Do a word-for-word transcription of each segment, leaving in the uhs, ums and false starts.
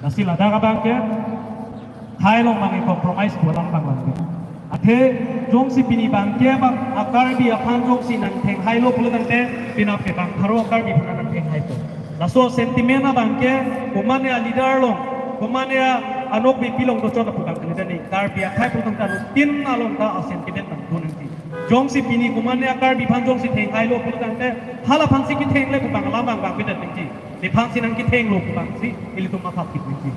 Lasi ladak abang ke, hai along abang compromise pu alam abang abang ke. Athe jongsi pini abang ke abang a-Karbi aphan jongsi nangtheng hailo pulo tangte, penap ke bang pharo a-Karbi aphan nangtheng haipo. Laso sentiment abang ke, komatne a-leader along, komatne a-anokbepi along dochot apu abang ke, ne Karbi akhei pulo tangte anuttin along ta a-sentiment abang do nangji. Jongsi pini komatne a-Karbi aphan jongsi theng hailo pulo tangte, hala aphansi ketheng le pu abang alam abang abang beda nangji. Nephansi nangkethenglo pu abangsi ilitum matha thip nangji.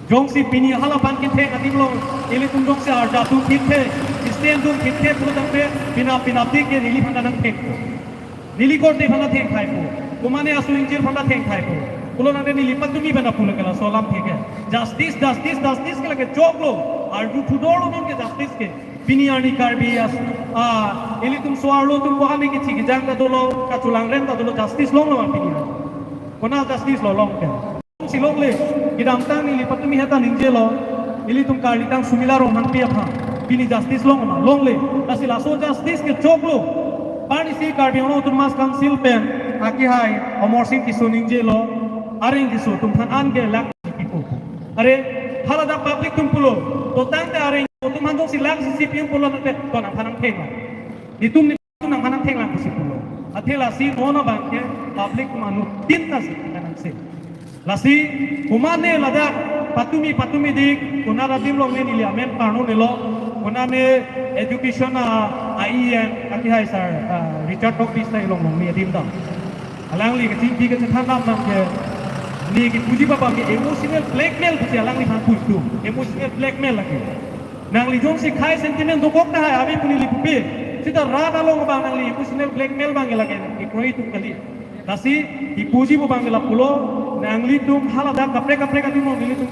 Jongsi pini hala aphan ketheng adim along, ilitum jongsi arja atum thipthe, Christian atum thipthe pulo tangte, penap penapdik ke neliphan ta nangthengpo. Neli korte aphan ta theng haipo. Komatne aso ingjir aphan ta theng haipo. Pulo tangte neli patumi abang ta pulo ke laso alam thek ke. Justice, justice, justice ke lake choklo. Arju thudorlo non ke justice ke. Pini arni Karbi as, ah, ilitum so-arlo atum ko-an ke thik kejang ta dolo, kachelang rem ta dolo, justice longlo ma pini arni? Konat justice lo long ke? Si longle, kedamtang neli patumi heta ningjelo, ilitum Karlitang Sumila Ronghangpi aphan, pini justice long ma? Longle. Lasi laso justice ke choklo. Pini si Karbi Anglong Autonomous Council pen akehai Amarsing Tisso ningjelo, areng Tisso atum aphan an ke lakh isi pipo. Are, haladak public atum pulo, to tangte areng atum aphan jongsi lakh isi pi pulo tangte, to nangphan nangtheng lang. Itum ni nangphan nangtheng lang pusi pulo. Athe lasi non abang ke public atum anuttin ta si nangsi. Lasi, komatne ladak patumi patumi dik, konat adim along ne neli amen parno nelo, konatne education a, a-E M, akehai sir, ah, Richard Tokbi sir along along ne adim dam. Alangli kachingki kachethan dam abang ke, ne kipuji abang ke emotional blackmail pusi alangliphan pu itum. Emotional blackmail lake. Nangli jongsi khei sentiment dokok tahai ave pu neli pupe. Seta rat along abang nangli emotional blackmail abang ke lake, kekroi atum kali. Lasi, kipuji pu abang ke lapulo, nanglitum haladak kaprek kaprek atum along nelitum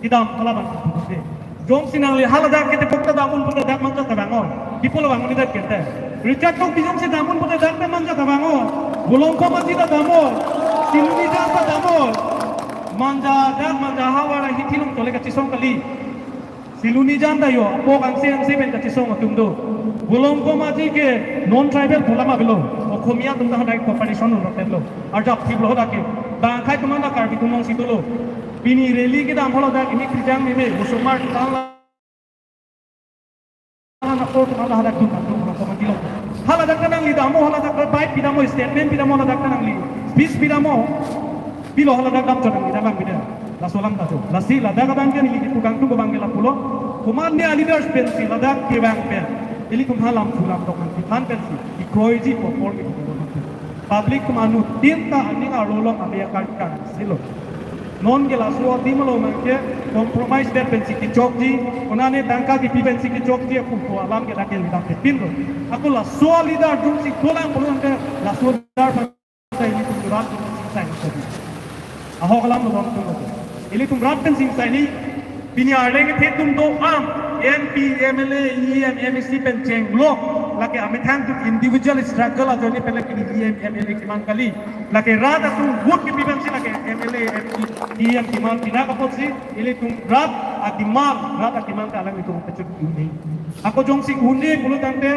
kedam hala abang pupe. Jongsi nangli haladak ketepok ta dam un pute dak manja ta vang-o. Pi pulo abang ni dak kente. Richard Tokbi jongsi dam un pute dak ta manja ta vang-o. Bulongkom aji ta dam-o. Silonijan ta dam-o. Manja dak manja havar ahithi along chole kachesong kali. Silonijan ta yo, apok angse angse pen kachesong atum do. Bulongkom aji ke non-tribal pu alam avelo. Okhomia atum ta hadak cooperation un rotelo. Arjap thiplo hadak ke. Bang akhei atum anta Karbi atum alongsi dolo. Pini rally kedam haladak kimi krijang meme, osomar ta la, na apor atum anta hadak dun atum Bulongkom aji along. Haladak ta nangli dam-o, haladak ta bike pidam-o, statement pidam-o, haladak ta nangli speech pidam-o. Pilo haladak dam chot nangli dam abang bida. Laso alam ta do. Lasi ladak abang ke neli kipu kangtung abang ke lapulo. Komatne a-leaders pensi ladak kevang pen, ilitum ha lamthu lamdok nangkephan pensi kekroiji pu apor kipu nangkephan. Public atum anuttin ta aning arlo along ame akar kar silo. Non ke laso adim along abang ke compromise pen pensi kechokji, konatne tangka kipi pensi kechokji apu pu alam ke dak ke lidam ke pinlo. Ako laso a-leader jongsi dolang pulo tangte laso a-leader pen ta ilitum rat pen singsai ni tadi. Ahok alam lo bang tum lo. Ilitum rat pen singsai ni, pini arleng kethe atum do-an, M P, M L A, E M, M A C pen chenglok, lake amethang atum individual struggle ajoine pen lake E M, M L A keman kali. Lake rat atum vote kepi pensi lake M L A, M P, E M keman pinak apotsi, ilitum rat a-demand, rat a-demand ta alanglitum pachut un-e. Ako jongsi un-e pulo tangte,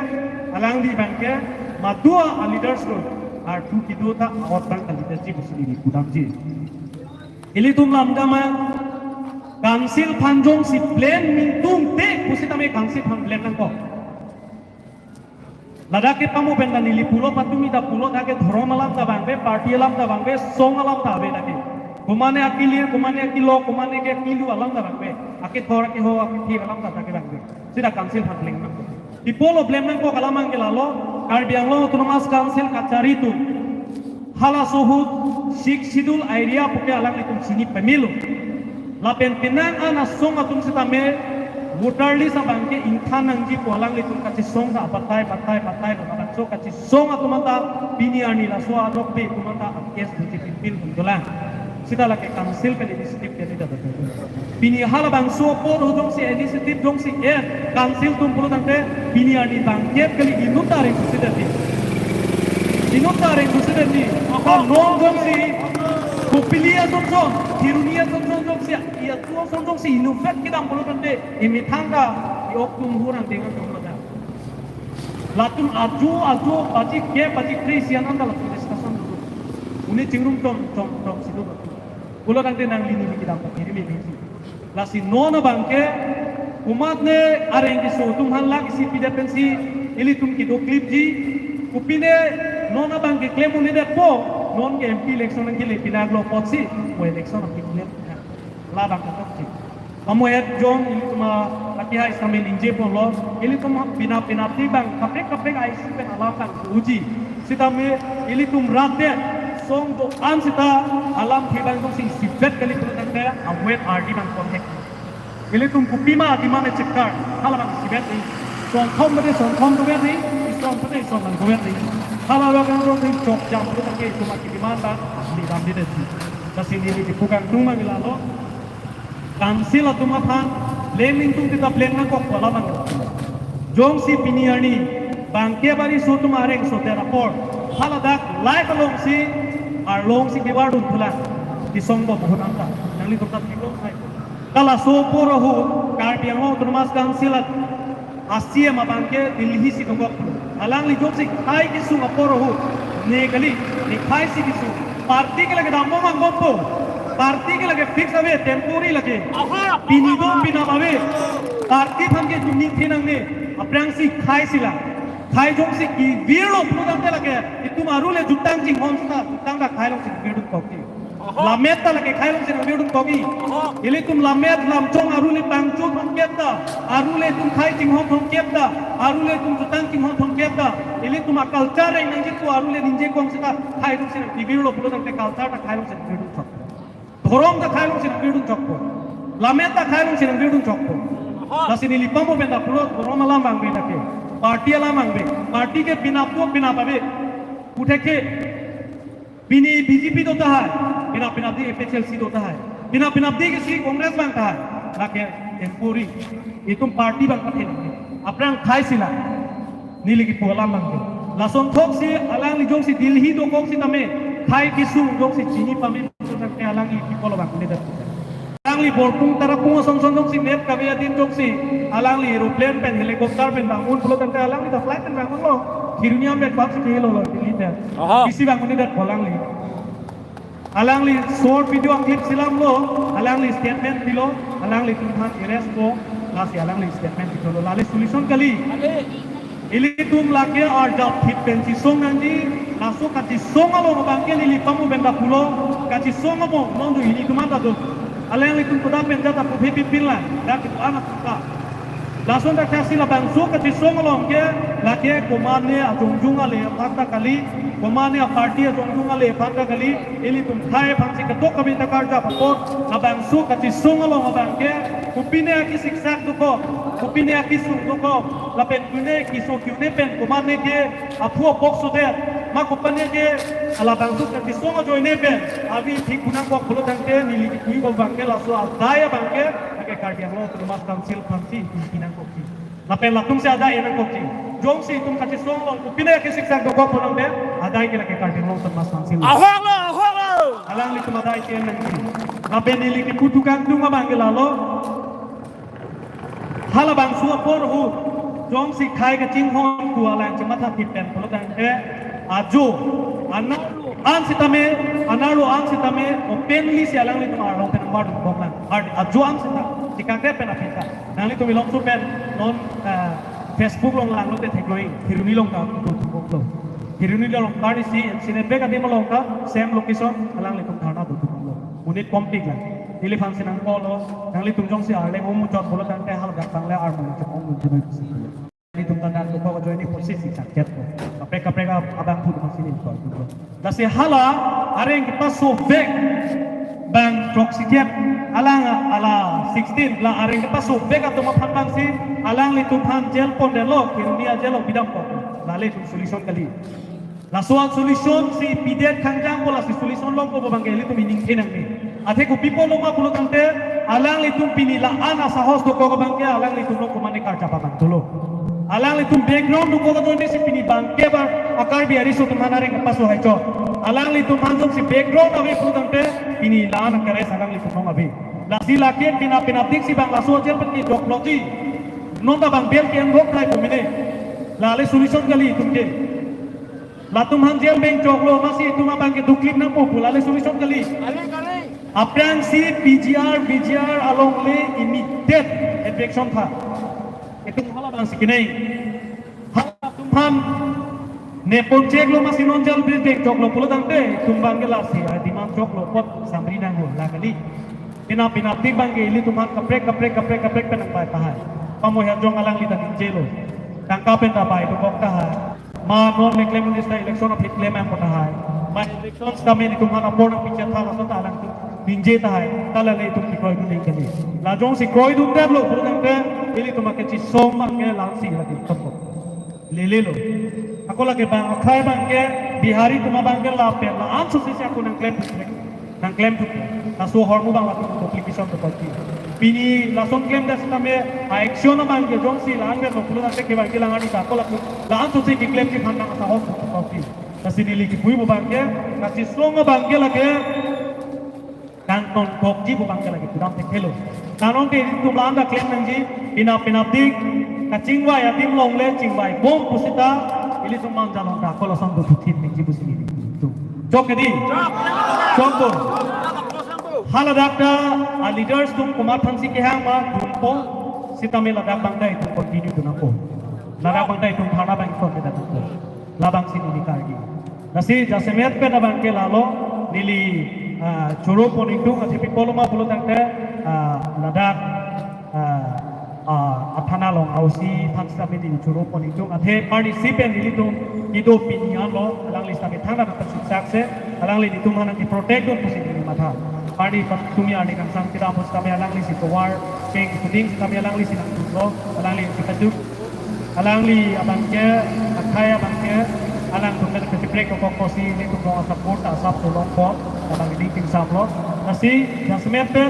alangli abang ke, madua a-leaders lo, artu kedo ta a-ot abang kali ta ji pusi neli pudamji. Ilitum lamdam ma, council aphan jongsi blame ningtungte pusitame council aphan blame nangkok. Ladak ke pamo pen ta neli pulo, patumi ta pulo, dak ke dhorom alam ta vangve, party alam ta vangve, song alam ta ave dak ke. Komatne akilir, komatne akilok, komatne ke akilu alam ta vangve. Akethor, akeho, akethir alam ta dak ke vangve. Seta council aphan blame nangkok. Pi pulo blame nangkok alam abang ke lalo, Karbi Anglong Autonomous Council kachari atum halaso ahut Sixth Schedule area puke alanglitum chini pamelo. Lapen penang an asong atum sitame voter list abang ke ingthan nangji pu alanglitum kachesong ta batai, batai, batai, labangso kachesong atum anta pini arni laso anokbe atum anta case doji pinpin atum dolang. Seta lake council pen initiative ke seta betul. Pini halabangso apor ho jongsi initiative jongsi en council atum pulo tangte pini arni bangkep kali, inut ta areng susi dati. Inut ta areng susi dati. Apa non jongsi Kopili ason son, Kheroni ason son jongsi, iya tu ason jongsi inutvet kedam pulo tangte, imethang ta, i-ok atum hurang dengan atum mata. Latum ajo, ajo, baji ke, baji kre sian anta latum discussion dulu. Une chingrum tom, tom, tom situ. Pulo tangte nangli neli kedam ta kiri meme si Lasi non abangke, komatne areng keso atum aphan lak isi pidet pensi ilitum kedo klipji. Kopine non abangke klem un-edetpo, non ke M P election nangkele, pini arlo apotsi mo election nangkeklem. La abang katokji. Amo et jong ilitum akehai sitame ningjeponlo, ilitum penap penapdi abang kaprek kaprek a-issue pen alam abang uji. Sitame ilitum rat det song do-an sita alamthe abang jongsi isipet kali pulo tangte, awet ardi abang kontek. Ilitum kopima demand e chekar, hala abang isipet ri. Songthom bade songthom dover ri, ison bade ison abang dover ri. Hala abang jongsi chokjam pulo tangte itum ake-demand abang, ni dam di desi. Lasi neli kepu kangtung abang lalo. Council atum aphan pleng ningtung tita pleng nangkok pu alam abang. Jongsi pini arni bangke bari so atum areng so der apor, haladak live alongsi arlongsi kevardun thulang. Kesong do bohut anta. Nanglitum ta pilong hai. Kalaso apor ahut Karbi Anglong Autonomous Council at a-C E M abangke Delhi si dokok. Alangli jongsi khei kesung apor ahut, ne kali, ne khei si kesung. Party ke lake dampo mangkompo. Party ke lake fix ave, temporary lake. Aha, pini aha. Dun pinap ave. Party aphan ke itum ningthe nangne. Aphrangsi khei si la. Khei jongsi kevirlo pulo tangte lake itum arule jutang chinghon seta, jutang ta khei alongsi kevirdun kokji. Oho. Lammet ta lake khei alongsi nangvirdun kokji. Oho. Ilitum lammet lamchong arule pangcho thomkep ta, arule itum khei chinghon thomkep ta, arule itum jutang chinghon thomkep ta, ilitum a-culture reng nangjitu arule ningje kong seta khei alongsi nangkevirlo pulo tangte culture ta khei alongsi nangvirdun chok. Dhorom ta khei alongsi nangvirdun chokpo. Lammet ta khei alongsi nangvirdun chokpo. Oho. Lasi neli pamo pen ta pulo dhorom alam abang pen ta ke, party alam abang pen. Party ke penap po penap ave. Puthek ke pini B J P do tahai, penap penapdi A P H L C do tahai, penap penapdi ke si Congress abang tahai. Lake temporary. Itum party abang pakai. Aphrang khei si la. Neli kepu alam abang ke. Lason thok si alangli jongsi Delhi dokok sitame, khei kesung jongsi chini pame pulo tangte alangli kepu alam abang ke. Alangli Borpung Tarapung asong asong jongsi net kave adin jongsi alangli aeroplane pen helicopter pen bang un pulo tangte alangli ta flight pen bang unlo. Kheroni amet bak si kehelo lo Delhi pen. Aha. Isi bang un-edet alangli. Alangli short video clip si lamlo, alangli statement pilo, alanglitum aphan arrest po, lasi alangli statement pilo, lale solution kali. Kali. Ilitum lake arjap thip pen chesong nangji, laso kachesong along abang ke neli pamo pen ta pulo, kachesong amo, non do ilitum anta do. Alanglitum kodak pen jata puphe pipin la, dak itu anak kita. Lason dak kasi labangso kachesong along ke, lake komatne ajongjung ale aphan ta kali, komatne a-party ajongjung ale aphan ta kali, ilitum khei aphansi ketok kami ta karjap apot, labangso kachesong along abang ke, kopine akisiksak dokok, kopine akisung dokok, lapen pine keso ke-un-e pen komatne ke aphu apok sodet, ma komatne ke alabangso kachesong ajoine pen avi thik pu nangkok pulo tangte neli kepu abang ke laso adai abang ke, lake Karbi Anglong Autonomous Council aphansi pi nangkokji. Lapen latum si adai nangkokji. Jongsi itum kachesong along kopine akisiksak dokok pulo tangte, adai ke lake Karbi Anglong Autonomous Council. Ahok lo, ahok lo. Alanglitum adai ke nangji. Lapen neli kepu kangtung abang ke lalo. Halabangso apor ahut, jongsi khei kachinghon pu alang chematha thip pen pulo tangte, ajo, anerlo an sitame, anerlo an sitame, openly si alanglitum arlong pen nangvardun bom lang. Ar-, ajo an sita, chikakre pen aphi ta. Nanglitum ilongso pen, non, eh, Facebook along langlote theklong, Kheroni along ta, do thukoklo. Kheroni along, Kheroni si, N C N bek adim along ta, same location, alanglitum dharna do thukoklo. Monit kompik lang. Neli aphansi nangkoklo, nanglitum jongsi arleng om muchot pulo tangte haladak tangte armu muchot om muchot. Nelitum ta dak dokok ajoine process si chakchet ko. Kaprek kaprek ab-, abang phu atum si neli koi. Lasi hala areng kepaso bek abang throksikep alang ala sixteen la areng kepaso bek atum aphan abangsi alanglitum aphan jail pondetlo, Kheroni a-jail along pidam ko. Lale itum solution kali. Laso a-solution si pidet khangjang ko, lasi solution longpo abang ke ilitum ningthe nangne. Athe kopi pulo ma pulo tangte, alanglitum pini la-an asahos dokok abang ke, alanglitum along komatne karjap abang dolo. Alanglitum background dokok ajoine si pini bangke abang a-Karbi ariso atum aphan areng kepaso haichot. Alanglitum aphan jongsi background ave pulo tangte, pini la-an a-case alanglitum along ave. Lasi lake pina pina dik si abang laso jail pen kejok loji. Non ta abang bail ke-en rok khai po mene. Lale solution kali itum ke. Latum aphan jail pen choklo, masi itum abang ke do klip nangpo pu lale solution kali. Kali, kali. Aphrangsi P G R, V G R along le immediate eviction tha. Itum hala abang si kenai. Hala atum aphan nepon cheklo masi non jail bridge deng choklo pulo tangte itum abang ke lasi, ah, demand choklo apot samri nangho la kali. Pina pina tik abang ke ilitum aphan kaprek kaprek kaprek kaprek pen nangpai tahai. Pamoya jong alangli ta ningjelo. Tangka pen ta pai dokok tahai. Ma non le klem unis ta election aphi klem ang tahai. Ma election sitame itum aphan apor nangpichetha laso ta alangtum ningje tahai. Ta lale itum kekroidun nang kali. La jongsi kroidundetlo pulo tangte ilitum akechisong abang ke la-ansi lagi tokok. Lelelo. Ako lake abang akhai abang ke Bihari atum abang ke lapen la-an sosisi ako nangklem thupre. Nangklem thupre. Laso ahormu abang latum complication to koti. Pini lason klemdet sitame a-action abang ke jongsi la-an ke noklo nang ke abang ke lang ani ta ako latum la-an sosi keklemji aphan nang sahos to koti. Lasi neli kipuji abang ke, kachisong abang ke lake kangtonkokji pu abang ke lake pudam thekthe lo. Kanong ke ilitum la-an ta klem nangji, pina pina tik kachingvai adim along le chingvaibom pusita ilitum manja along ta ako lason do thuthin nangji pusi neli tum. Chok kedi? Chok to. Hala dak ta a-leaders atum komat aphansi kehang ma dunpo, sitame ladak abang ta itum continue dun nangpo. Ladak abang ta itum thana abang itum ke dadak po. Labang si neli kargi. Lasi jasemet pen abang ke lalo neli, ah, choro pon ingtung athe pi apotlo ma pulo tangte, ah, ladak, ah, ah, athana along a-O C aphan sitame neli choro pon ingtung athe party si pen nelitum kedo pini anlo alangli sitame thangta nangpachuksak se alangli nelitum aphan nangkeprotect dun pusi neli matha. Party patumi arni kangsam kedam pusitame alanglisi tovar keng puding sitame alanglisi nangdunlo, alanglisi kachuk. Alangli abang ke, akhai abang ke, alangtum ke kachiprek kokok kosi nelitum rong a-support ta asap solong po, abang ding tingsam lo. Lasi, jasemet pen,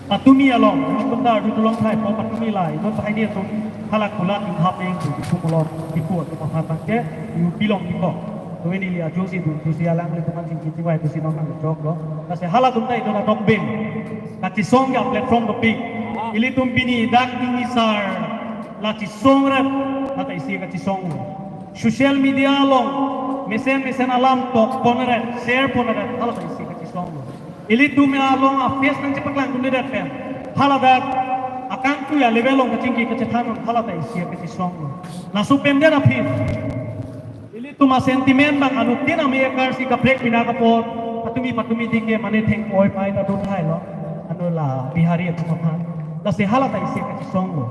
patumi along, nelitum ta arju tulong thai po, patumi la, inut tahai ni atum, hala kulat inghap eng, Diphu along, Diphu atum aphan abang ke, U P along ikok. Tuwe neli ajo si dun, tusi alanglitum an chingki chingvai, tusi non nangchok lo. Lasi halatum ta itum adok bin. Kachisong ke platform dopik. Ilitum pini dak nini sar la chisong ret, la ta isi kachisong lo. Social media along mesen mesen alam tok pon ret, share pon ret, hala ta isi kachisong lo. Ilitum along a-face nangchepaklang dunde det pen, hala dak akangkui a-level along kachingki kachethan, hala ta isi kachisong lo. Laso pen det aphi ilitum a-sentiment abang anuttin ame akarsi kaprek pina kapon, patumi patumi dike mane theng oi pai ta dun hai lo. Anu la Bihari atum aphan. Lasi hala ta isi kachisong lo.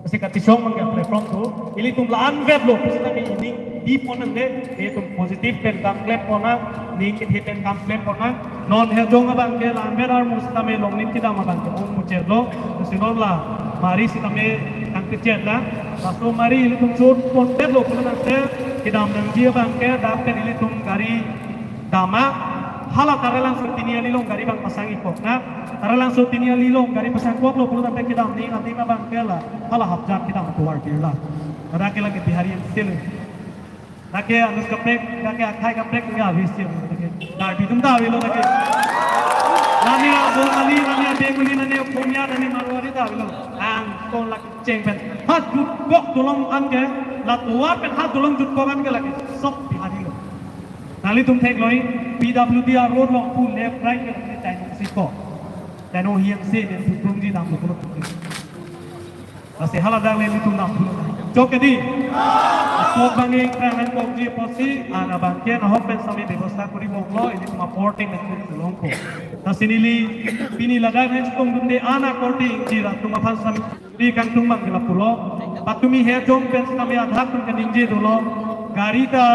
Lasi kachisong abang ke platform tu ilitum la-an vet lo, pusitame ining di pon nang de, itum positive pen kam klem pon nang, ning kethe pen kam klem pon nang. Non hejong abang ke la-an vet armu sitame longnim kedam abang ke ong muchot lo. Lasi non la mari sitame kangkechet na. Laso mari ilitum chot pon det lo pulo nang se kedam nangji abang ke dak pen ilitum gari dam a. Hala Taralangso Tiniali along gari abang pasang ikok na. Taralangso Tiniali along gari pasang kok lo pulo tangte kedam ning adim abang ke la hala Hapjat kedam atovar birla. Dak ke lake Bihari yang sel. Dak ke anut kaprek, dak ke akhai kaprek ke habis ya. Dak bidung ta avelo dak ke. Nani Bongali, nani Bengali, nani Konya, nani Marwari ta avelo. Angkon lake cheng pen. Ha jutkok dolong an ke, la tovar pen ha dolong jutkok an ke lake. Sok Bihari lo. Nanglitum thekloi, P W D a-road along pu left right ke lake chainong sikok. Chainong hiang se ne suprungji dam lo pulo. Lasi hala dak le ilitum dam pulo. Chok kedi. Apot abang ingkrang nangkokji apotsi, an abang ke nahok pen sami bebosta kori bom lo, ilitum apor ting nangkok longpo. Lasi neli, pini ladak nangchetong dunde an akorte ingjir atum aphan sami, di kangtung abang ke lapulo. Patumi hejong pen sami adhak atum kaningje dolo. Gari ta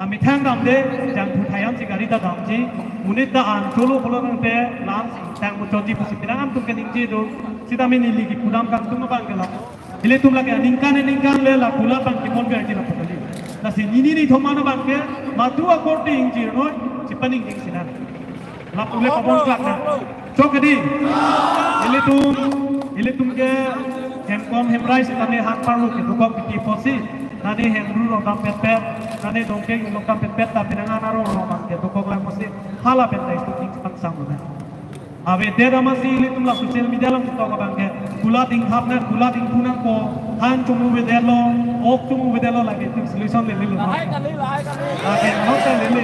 amethang damde, jangthu thayam si gari ta damji, monit ta an cholo pulo tangte, la-an si tang muchotji pusi pinang atum kaningje do, sitame neli kipudam kangtung abang ke la. Ilitum lake aningkan aningkan le la kulat abang kepon verji lapu kali. Lasi nini nithom an abang ke, madu akorte ingjir noi, chepaningding sinang. Lapu le pabon klak na. Chok kedi. Ilitum, ilitum ke hemkom hemrai sitame hak parlo kedokok kiti apotsi. Nani hemru lo dam petpet, nani dongkeng lo kam petpet, tapi nang ana rong rong abang kedokok lang apotsi. Hala pen ta itum ning pangsam lo na. Avedet amatsi ilitum la social media along tok abang ke. Kulat inghap na, kulat ingpu nangpo. Han chomu avedet lo, ok chomu avedet lo lake itum solution lele lo. Lahai kali, lahai kali. Lake, lahai kali lele.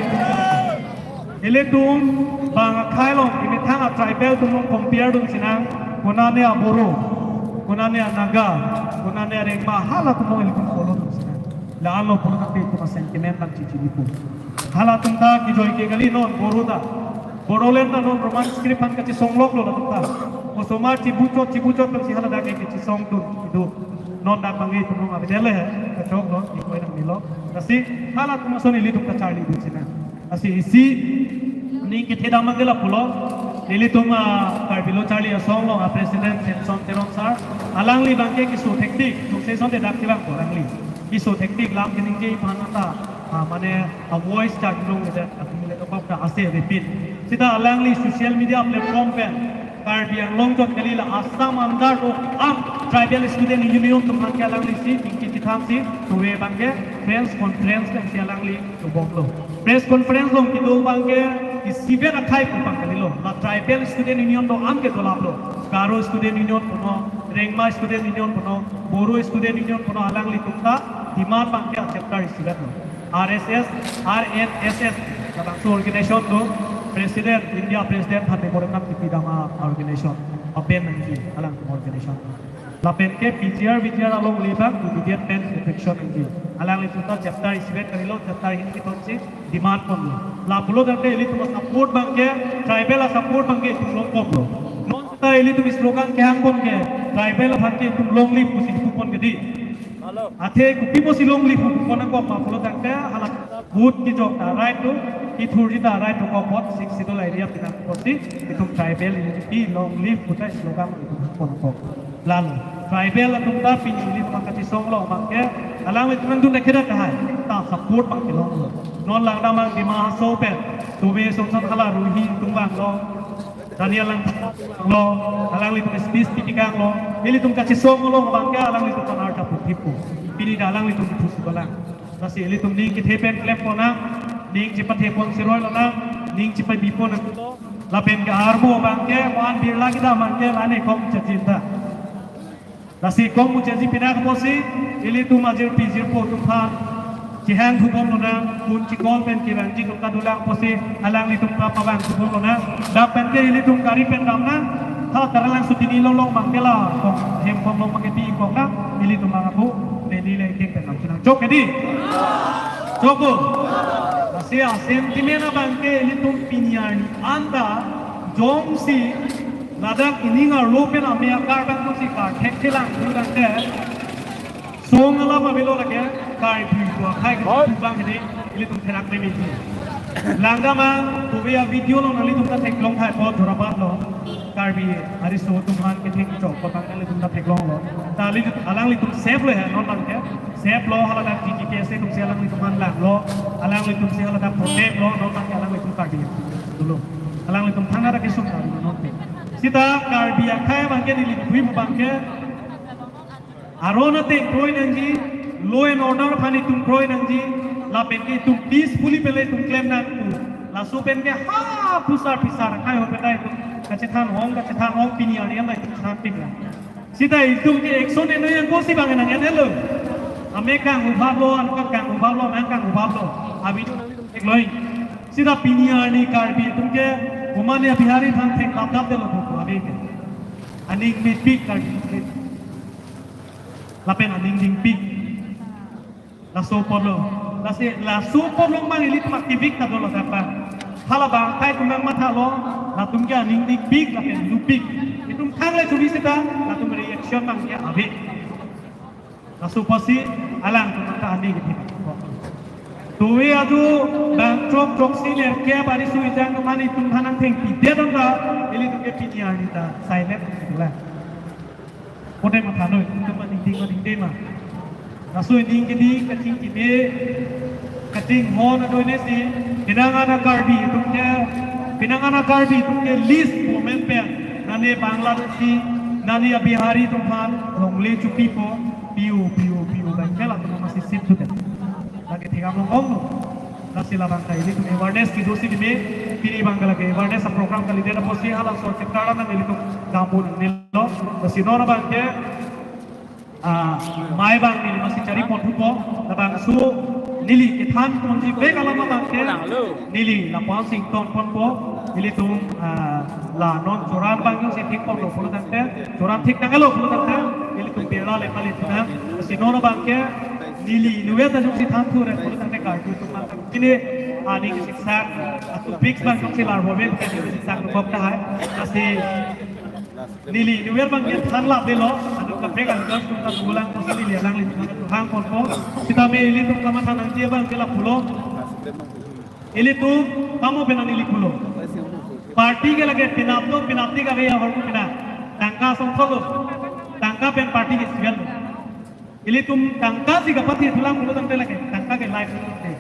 Ilitum bang akhei along, imethang a tribal atum along compare dun sinang, konane a Boro, konane a Naga, konane a Rengma, halatum along ilitum follow dun sinang. La-anlo pulo tangte itum a sentiment nangchechinipo. Halatum ta kejoi ke kali non Boro ta. Bodoland ta non Roman script aphan kachesong loklo latum ta. Osomar chibuchot chibuchot pensi haladak ke kachesong dun kedo. Non dak bangke itum along avedetlo he, kachoklo, ikoi nangnelo. Lasi halatum ason ilitum kacharli dun sinang. Lasi isi ning kethedam abangke lapulo. Ilitum a Karbi Lo Charli Asong along a president Samson Teron sir. Alangli bangke keso thektik, jongsi asonte dak kevangpo alangli. Keso thektik, lam keningje aphan ta, ah, mane a voice ta inglong ida, atum le dokok ta ase avepin. Seta alangli social media platform pen Karbi Anglong chot kali, la Assam under do-an tribal student union atum aphan ke alanglisi ning kachethangsi, tuve bangke press conference pensi alangli dobomlo. Press conference along kedo abangke isivet akhei pu abang kalilo. La tribal student union do-an ke dolaplo. Garo student union punon, Rengma student union punon, Boro student union punon, alanglitum ta demand abangke a chapter isivetlo. R S S, R N S S, labangso organization do, president, India president aphan memorandum kepidam a organization, a-ban nangji, alang organization. Lapen ke P G R, V G R along le abang immediate ban eviction nangji. Alanglitum ta chapter isivet kalilo, chapter hini ketonsi demand ponlo. Lapulo tangte ilitum a support abangke, tribal a support abangke itum longponlo. Non ta ilitum slogan kehang pon ke, tribal aphan ke itum long live pusi itum pon ke dei. Athe kopi pusi long live pu pon nangkok ma pulo tangte, hala vote kejok ta right do, kethurji ta right dokok apot, Sixth Schedule area pinang apotsi itum tribal unity long live pu ta slogan itum pon nangkok. Lalo, tribal atum ta pini ilitum kachesong along abangke, alanglitum nangdun nangkeda tahai, ta support abangke longlo. Non langdam abang Dima Hasao pen, tuve Samson hala Ruhi atum vanglo, Daniel Langthasa vanglo, alanglitum speech pitikanglo, ilitum kachesong along abangke alanglitum aphan arta puthipo. Pini ta alanglitum pusi balang. Lasi ilitum ning kethe pen klem ponnang, ning chepathe pon siroi lonang, ning chepabi ponnang. Lapen ke arbo abangke, Mohan Birla kedam abangke, lane kong chajin ta. Lasi kong muchaji pinak apotsi, ilitum ajirpi jirpo atum aphan chehang thubom lonang, kun chikol pen kevangji atum ta dolang apotsi, alanglitum ta pavang thubom lonang. Dak pen ke ilitum gari pen damnang, ha Taralangso Tini along abangke la, kong hem kong along abangke pi kong na, ilitum abang apu, neli le keng pen dam chenang. Chok ke dei? Chokpo. Lasi a sentiment abangke ilitum pini arni anta jongsi ladak ining arlo pen ame akar abang pusi karthek thelang pu tangte, song alam avelo lake, Karbi pu akhei ke Hoi. Pu abang ke dei, ilitum therak me miji. Langdam abang, tuve a video along nanglitum ta theklong thai apot Jorabat along, Karbi ariso atum aphan kethek chok apot abang nanglitum ta theklonglo. Ta ali, alanglitum safe lo he, non abangke. Safe lo, haladak G G P S atumsi alanglitum aphan langlo, alanglitumsi haladak protect lo, non abangke alanglitum Karbi dolo. Alanglitum thangta kesung Karbi non te. Seta Karbi akhei abangke neli phui pu abangke, aron ateng kroi nangji, law and order aphan itum kroi nangji, lapen ke itum peacefully pen le itum klem nang pu. Laso pen ke ha phusar phisar akhei ahut pen ta itum kachethan hong, kachethan hong, pini arni an ta itum chethan pik lang. Seta itum ke action enoi angko si bang nang enelo. Ame kang ubhap lo, anke kang ubhap lo, ame kang ubhap lo. Abi tu nanglitum theklong. Seta pini arni Karbi atum ke, komane a Bihari aphan thengtap dap detlo buku abi ke. Aning mepik Karbi atum ke. Lapen aning dingpik. Laso apotlo. Lasi, laso apotlo abang ilitum akivik ta dolo dapat. Hala bang akhei atum abang mathalo, latum ke aning dingpik, lapen lupik. Itum thangle churi seta, latum reaction abangke ave. Laso apotsi, alangtum ta aning dingpik. Tuve aju bang throk throksi nerkep ariso ejang atum aphan itum aphan nangthengpi det anta, ilitum ke pini arni ta silent itulah. Kote mathanoi, itum aning ding aning dema. Laso ining kini kaching kine, kachinghon adoine si, pinang ana Karbi atum ke, pinang ana Karbi atum ke least women pen, nane Bangladeshi, nane a Bihari atum aphan longle chopipo, piu, piu, piu, bang ke latum masih sip tu kan. Lake thegam long ong lo. Lasi labang ta ilitum awareness kedo si keme, pini abang ke lake awareness a program kalidet apotsi halaso chapter nang ilitum dampo nangnelo. Lasi non abangke, ah, mai abang neli masi chari pon thupo, labangso Neli kethan ponji bek alam abang ke, neli lapu-an si ingtonponpo, ilitum, ah, la non choran abang jongsi thik ponlo pulo tangte, choran thik nanglo pulo tangte, ilitum pirla le pali tuna, si non abang ke, neli inutvet ta jongsi thanthu re pulo tangte karju atum abang ke, pine, ah, neli siksak, ah, topics abang jongsi lar bove ke neli siksak nukok tahai, lasi, neli inutvet abang ke than lapdelo, anut kaprek anut atum ta bulang pusi neli alanglitum aphan hangponpo. Sitame ilitum kamatha nangji abang ke lapulo. Ilitum pamo penang ili pulo. Party ke lake penap do, penap di kave ya horku penang. Tangka songtholo. Tangka pen party ke sial. Ilitum tangka si kapathe thulang pulo tangte lake, tangka ke life tangte.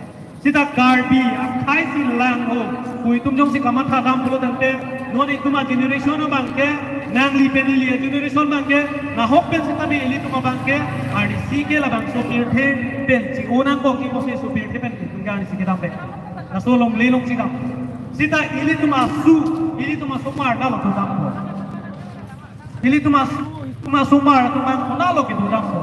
Sita Karbi akhai si lang ho, pu itum jongsi kamatha dam pulo tangte, non itum a-generation abang ke, nangli pen ili a-generation abang ke, nahok pen sitame ilitum abang ke, arnisi ke labangso pirthe pen chi-o nangkok ki pusi so pirthe pen itum ke arnisi kedam pen. Laso longle long si dam. Sita ilitum asu, ilitum asomar ta lo dodampo. Ilitum asu, ilitum asomar atum abang konatlo kedodampo.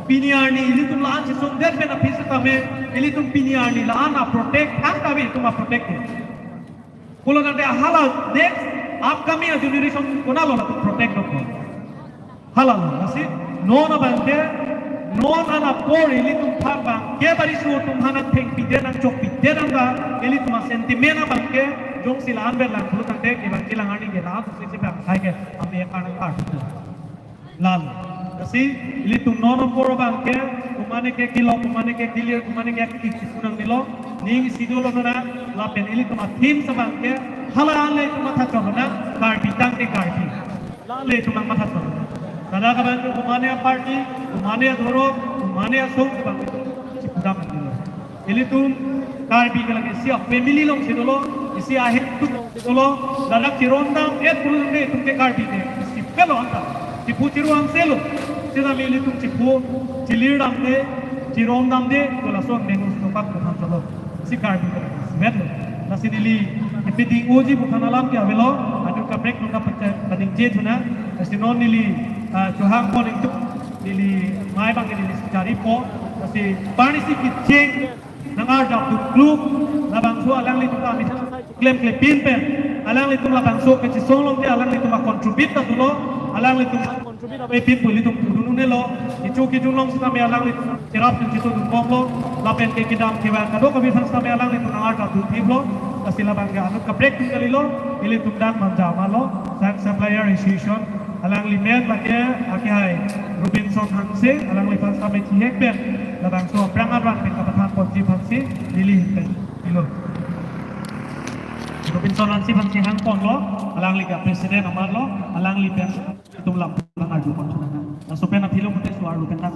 Pini arni ilitum la-an chesongdet pen aphi sitame, ilitum pini arni la-an a-protect, ang kave itum a-protect ke. Pulo tangte hala next upcoming a-generation konatlo latum protect dokpo. Halalo, lasi, non abang ke, non an apor ilitum aphan abang ke barisu atum aphan nangthengpi det nangchokpi det anta, ilitum a-sentiment abang ke, jongsi la-an berlang pulo tangte, kevang kelang arni ke la-an si si bang sai ke, ame karang kar. Lalo. Lasi, ilitum non apor abang ke, kumane ke kelok, kumane ke kelir, kumane ke kiki kunang nilo, ning isi dolo nona, lapen ilitum a-theme abang ke, hala ale itum matha chot nona, Karbi tangte Karbi. Lale itum nangmatha chot. Ladak abang ke kumane a-party, kumane adhorom, kumane asong abang ke itum chipudam nanglo. Ilitum Karbi ke lake isi a-family along si dolo, isi ahem atum along si dolo, ladak chirondam et pulo tangte itum ke Karbi ke, isi pelo anta, chiphu chiru angselo, sitame ilitum chiphu, chilir damde, chirong damde, to lason menu sinopak puthan cholo, isi Karbi ke lake isi vetlo. Lasi neli, ipiding uji puthan alam ke avelo, anut kaprek nungka pacai padingje thuna, lasi non neli, ah, chohangpon itum, neli mai abang neli charipo, lasi parnisi kecheng, nang-arjap duklu, labangso alanglitum ta misa klem klepin pen, alanglitum labangso kechisong longte alanglitum a-contribute ta dolo, alanglitum a-contribute avepin pu ilitum pudun un-elo, kecho kejun along sitame alanglitum cherap tum chito dun bomlo, lapen ke kedam kevang kadokave aphan sitame alanglitum nang-arjap dun thiplo, lasi labang ke anut kaprek atum kalilo, ilitum dak Manja Amarlo, Sanghi Supplier Association, alangli men lake akehai Robinson Hanse, alangliphan sitame chihek pen labangso aphrang adran pen kapathan ponji aphansi neli pen ilo. Robinson Hanse aphansi hangponlo, alangli ke president amarlo, alangli pen itum lam nang-arjupon chunang. Laso pen aphi lo mate so-arlo pen nang